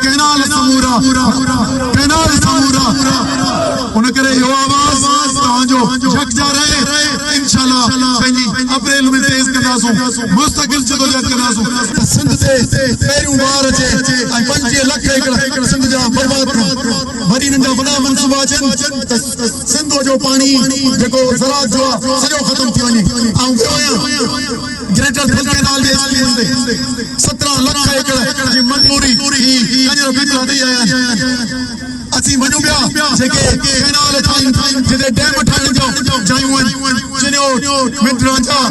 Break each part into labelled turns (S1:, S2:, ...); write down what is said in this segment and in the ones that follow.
S1: Canal سمورا canal سمورا ان ڪري اهو آواز توهان جو يڪجا رهي انشاء الله پنهنجي اپريل ۾ تيز ڪنداسون مستقل جدوجهد ڪنداسون ته سنڌ تي پهريون وار اچي ۽ 25 لک ايڪڙ سنڌ جا برباد ٿين وري انهن جا وڏا منصوبا اچن ته سنڌوء جو پاڻي جيڪو زراعت جو آهي سڄو ختم ٿي وڃي آئون ويو آهيان گريٽر ٿل ڪئنال جي اسڪيمن تي 17 لک ايڪڙ جي منظوري هي ڪڃر پيپلا ڏئي آيا آهن. اسين وڃون پيا جيڪي ڪئنال ٺاهيون جتي ڊيم ٺاهڻ جون جايون آهن چنيوٽ، مٽ رانجها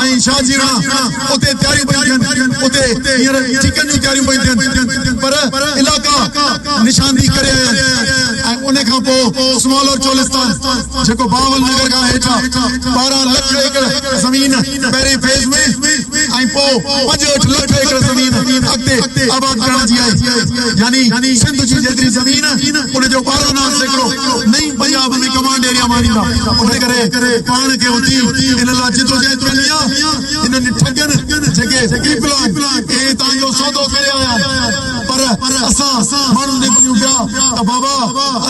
S1: ۽ شاهه جيرڻا اتي تياريون پيون ٿين اتي هينئر ٺيڪن جون تياريون پيون ٿين پر علائقا نشاندهي ڪري آيا آهن ۽ ان کان پوء سمالر چولستان جيڪو بهاول نگر کان هيٺ آهي 12 لک ايڪڙ زمين پهرين فيز ۾ ۽ پوء 65 لک ايڪڙ زمين اڳتي آباد ڪرڻ جي آهي يعني سنڌ جي جيتري زمين ان جو 12% نئين پنجاب ۾ ڪمانڊ ايريا مان ايندا ان ڪري پاڻ کي اٿي ان لاء جدوجهد ڪرڻي آهي انهن ٺڳن جيڪي پيپلا آهن اهي تان جو سودو ڪري آيا آهن پر اسان ماڻهن ڏي وڃون پيا ته بابا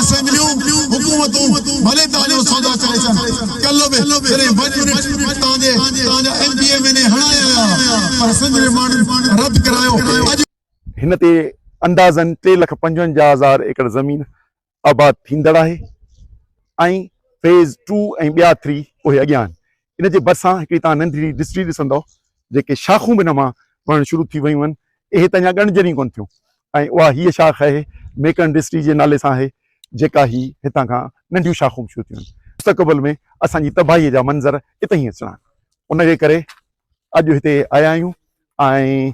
S1: اسيمبليون حڪومتون ڀلي تان جو سودا ڪري اچن ڪلهه به جڏهن ون يونٽ تان جي تان جا M P M N A هڻائي آيا پر سنڌ جي ماڻهن رد ڪرايو اڄ
S2: هن تي اندازن ٽي لک 55 هزار ايڪڙ زمين آباد ٿيندڙ آهي ۽ فيز ٽو ۽ ٻيا ٿري اهي اڳيان آهن. ان جي ڀرسان هڪڙي توهان ننڍڙي ڊسٽري ڏسندؤ جيڪي شاخون به ان مان وهڻ شروع ٿي ويون آهن اهي ته اڃا ڳڻجن ئي ڪونه ٿيون ۽ اها هيء شاخ آهي ميڪڻ ڊسٽري جي نالي سان آهي جيڪا هي هتان کان ننڍيون شاخون به شروع ٿيون آهن. مستقبل ۾ اسان جي تباهيء جا منظر اتي ئي اچڻا آهن ان جي ڪري اڄ هتي آيا آهيون ۽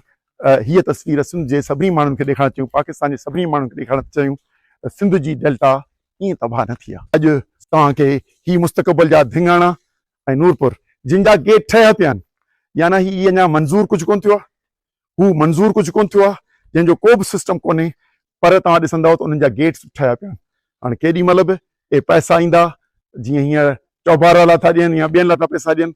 S2: هيء تصوير سنڌ جي سڀني ماڻهن کي ڏيکارڻ چاهيون، پاڪستان جي سڀني ماڻهن کي ڏيکارڻ چاهيون ته سنڌ جي ڊيلٽا ائين تباهه نه ٿي آهي. اڄ توهان کي هي مستقبل جا ڌڱاڻا ۽ نورپور جن جا گيٽ ٺهيا پيا آهن يعني هي اڃا منظور ڪجهه ڪونه ٿيو آهي، هو منظور ڪجهه ڪونه ٿيو آهي، جنهن جو ڪو به سسٽم ڪونهي پر توهان ڏسندؤ ته انهن جا گيٽس به ٺهيا پيا آهن. هاڻي ڪيڏي مهل به اهي پئسا ايندا جيئن هينئر چوبارا لاء ٿا ڏين يا ٻين لاء ٿا پئسا ڏين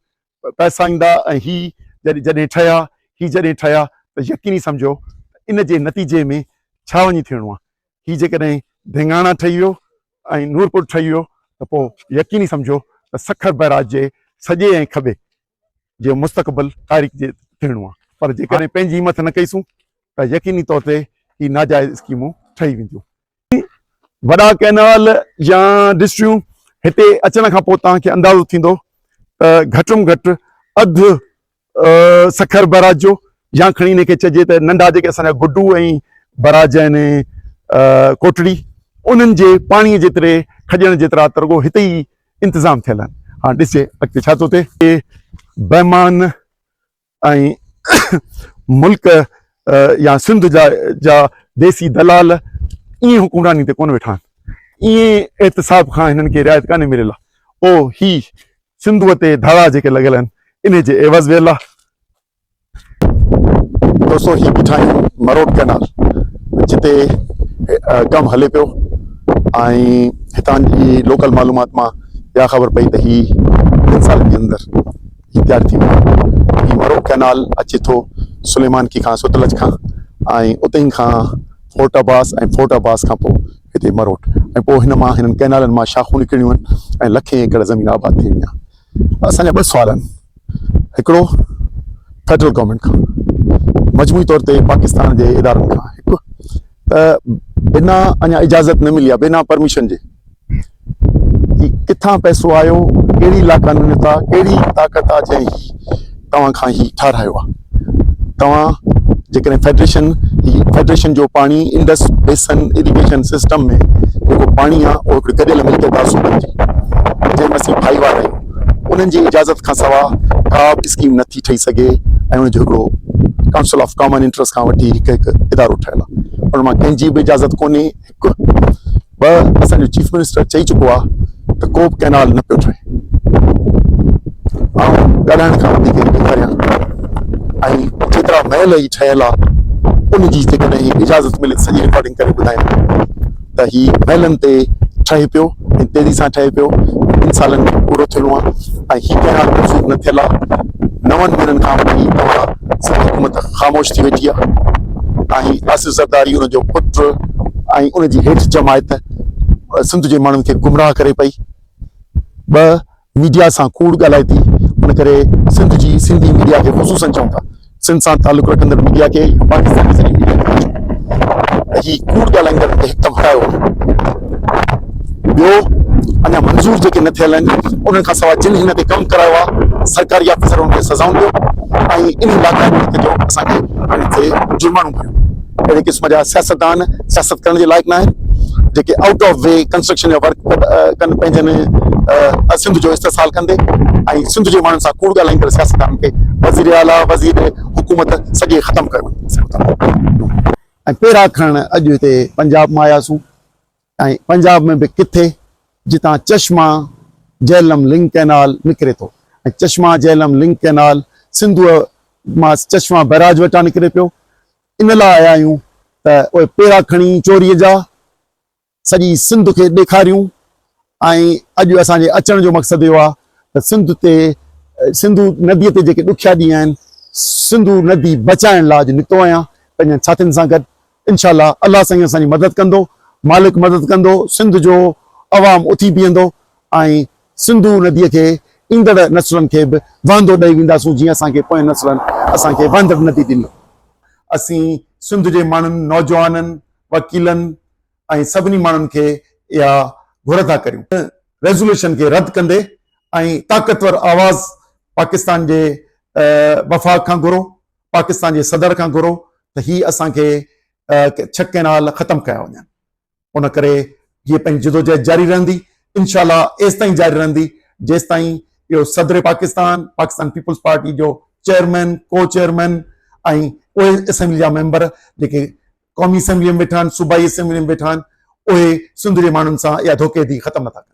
S2: پئسا ايندا ۽ هي جڏهن ٺهيا هي جڏهن ٺهيا ته يقيني سمجهو ته ان جي نتيجي ۾ ڇا وڃي ٿيڻو آهي هي جيڪڏهن ڌينگاڻا ٺهي ويو ۽ نورپور ٺهي ويو ته پوء يقيني سمجهو ته سکر بئراج جي سڄي ۽ کٻي جي مستقبل تاريخ جي ٿيڻو آهي پر جيڪڏهن پنهنجي همٿ نه ڪئيسون ته يقيني طور تي هي ناجائز اسڪيمون ٺهي وينديون. وڏا ڪئنال يا ڊسٽريون هتي اچڻ کان پوء توهان کي اندازو ٿيندو ته گهٽ م گهٽ اڌ سکر بئراج جو يا کڻي ان کي چئجي ته ننڍا جيڪي اسان جا گڊو ۽ بئراج آهن ڪوٽڙي انهن جي پاڻي جيتري کڄڻ جيترا ته رڳو هتي ئي انتظام ٿيل آهن هاڻ ڏسجي اڳتي ڇا ٿو ٿئي بيمان ۽ ملڪ يا سنڌ جا جا ديسي دلال ائين حڪمراني تي ڪونه ويٺا آهن ائين احتساب کان هنن کي رعايت ڪانه مليل آهي او هي سنڌوء تي ڌاڙا جيڪي لڳل آهن انهي جي عيوض ويل آهي. دوستو هي بيٺا آهيون مروٽ ڪئنال جتي ڪم هلي پيو ۽ هتان جي لوڪل معلومات مان اها خبر پئي ته هي ٻن سالن جي اندر هي تيار ٿي ويندو. هي مرو ڪئنال اچي ٿو سليمانڪي کان ستلج کان ۽ اتي کان فورٽ عباس ۽ فورٽ عباس کان پوء هتي مروٽ ۽ پوء هن مان هنن ڪئنالن مان شاخون نڪرڻيون آهن ۽ لکين ايڪڙ زمين آباد ٿيڻي آهي. اسان جا ٻه سوال آهن هڪڙو فيڊرل گورنمينٽ کان مجموعي طور تي پاڪستان جي ادارن کان هڪ ته بنا اڃا اجازت نه ملي آهي بنا پرميشن جي هي ڪٿان پئسو آيو، ڪهڙي لاقانونيت آ، ڪهڙي طاقت آ جنهن هي توهان کان هي ٺهرايو آ. توهان جيڪڏهن فيڊريشن هي فيڊريشن جو پاڻي انڊس بيسن اريگيشن سسٽم ۾ جيڪو پاڻي آ اهو هڪڙي گڏيل ملڪيت آ صوبن جي جنهن ۾ اسين ڀائيوار آهيون انهن جي اجازت کان سوا ڪا به اسڪيم نٿي ٺهي سگهي ۽ ان جو هڪڙو ڪائونسل آف ڪامن انٽرسٽ کان وٺي هڪ هڪ ادارو ٺهيل آ ان مان ڪنهن جي به اجازت ڪونهي هڪ ٻه اسان جو چيف منسٽر چئي چڪو آهي ته ڪو به ڪئنال نه پيو ٺهي آئون ڳالهائڻ کان وڌيڪ ڏيکاريان ۽ جيترا محل هي ٺهيل آهي ان جي جيڪڏهن اجازت ملي سڄي رڪارڊنگ ڪري ٻڌايان ته هي محلن تي ٺهي پيو ۽ تيزي سان ٺهي پيو ٻن سالن ۾ پورو ٿيڻو آهي ۽ هي ڪئنال منظور نه ٿيل آهي نون مهينن کان وٺي توهان سنڌ حڪومت خاموش ٿي ويٺي آهي. ۽ آصف زرداري ان جو پٽ ۽ ان جي هيٺ جماعت سنڌ جي ماڻهن کي گمراهه ڪري پئي ٻه ميڊيا سان ڪوڙ ڳالهائي ٿي ان ڪري سنڌ جي سنڌي ميڊيا کي خصوصن چئون ٿا سنڌ سان تعلق رکندڙ ميڊيا کي پاڪستان جي سڄي ميڊيا کي ته هي ڪوڙ ڳالهائيندڙن کي هڪدم هٽايو وڃي ٻيو اڃا منظور جيڪي نه ٿيل آهن انهن کان سواء جن هن تي ڪم ڪرايو آهي سرڪاري آفيسر انهن کي سزائون ڏيو ۽ انهي لاقانونيت جو اسان کي انهن تي جرمانو ڀريو اهڙي قسم جا سياستدان سياست ڪرڻ جي لائق نه آهن جيڪي آئوٽ آف وي ڪنسٽرڪشن جا ورڪ ڪن پنهنجن سنڌ جو استحصال ڪندي ۽ سنڌ جي ماڻهن سان ڪوڙ ڳالهائيندڙ سياستدانن کي وزير اعليٰ وزير حڪومت سڄي ختم ڪيو وڃي ۽ پيرا کڻڻ اڄ هتي پنجاب مان آياسون ۽ پنجاب ۾ به ڪٿي جتان چشما جهلم لنڪ ڪئنال نڪري ٿو ۽ چشما جهلم لنڪ ڪئنال سنڌوء مان چشما بئراج وٽان نڪري پيو ان لاء آيا آهيون ته اهي پيرا کڻي چوريء جا سڄي سنڌ کي ڏيکاريون ۽ اڄ اسان جي اچڻ جو مقصد اهو آهي ته سنڌ تي سنڌو نديء تي جيڪي ڏکيا ڏينهن آهن سنڌو ندي بچائڻ لاء اڄ نڪتو آهيان پنهنجن ساٿين سان گڏ انشاء الله الله سائين اسان جي مدد ڪندو مالڪ مدد ڪندو سنڌ جو عوام اٿي بيهندو ۽ سنڌو نديء کي ايندڙ نسلن کي به وهندو ڏئي وينداسون جيئن اسان کي پوئين نسلن اسان کي وهندڙ ندي ڏني. اسين سنڌ جي ماڻهن نوجوانن وڪيلن ۽ سڀني ماڻهن کي اها گهر ٿا ڪريون ريزوليوشن کي رد ڪندي ۽ طاقتور آواز پاڪستان جي وفاق کان گهرو پاڪستان جي صدر کان گهرو ته هي اسان کي ڇهه ڪئنال ختم ڪيا وڃن ان ڪري هيء پنهنجي جدوجهد جاري رهندي انشاء الله ايستائين جاري رهندي جيستائين اهو صدر پاڪستان پاڪستان پيپلز پارٽي جو چيئرمين ڪو چيئرمين ۽ اهي اسيمبلي جا ميمبر جيڪي قومي اسيمبلي ۾ ويٺا آهن صوبائي اسيمبلي ۾ ويٺا آهن اهي سنڌ جي ماڻهن سان اها ڌوڪي ڌي ختم نٿا ڪن.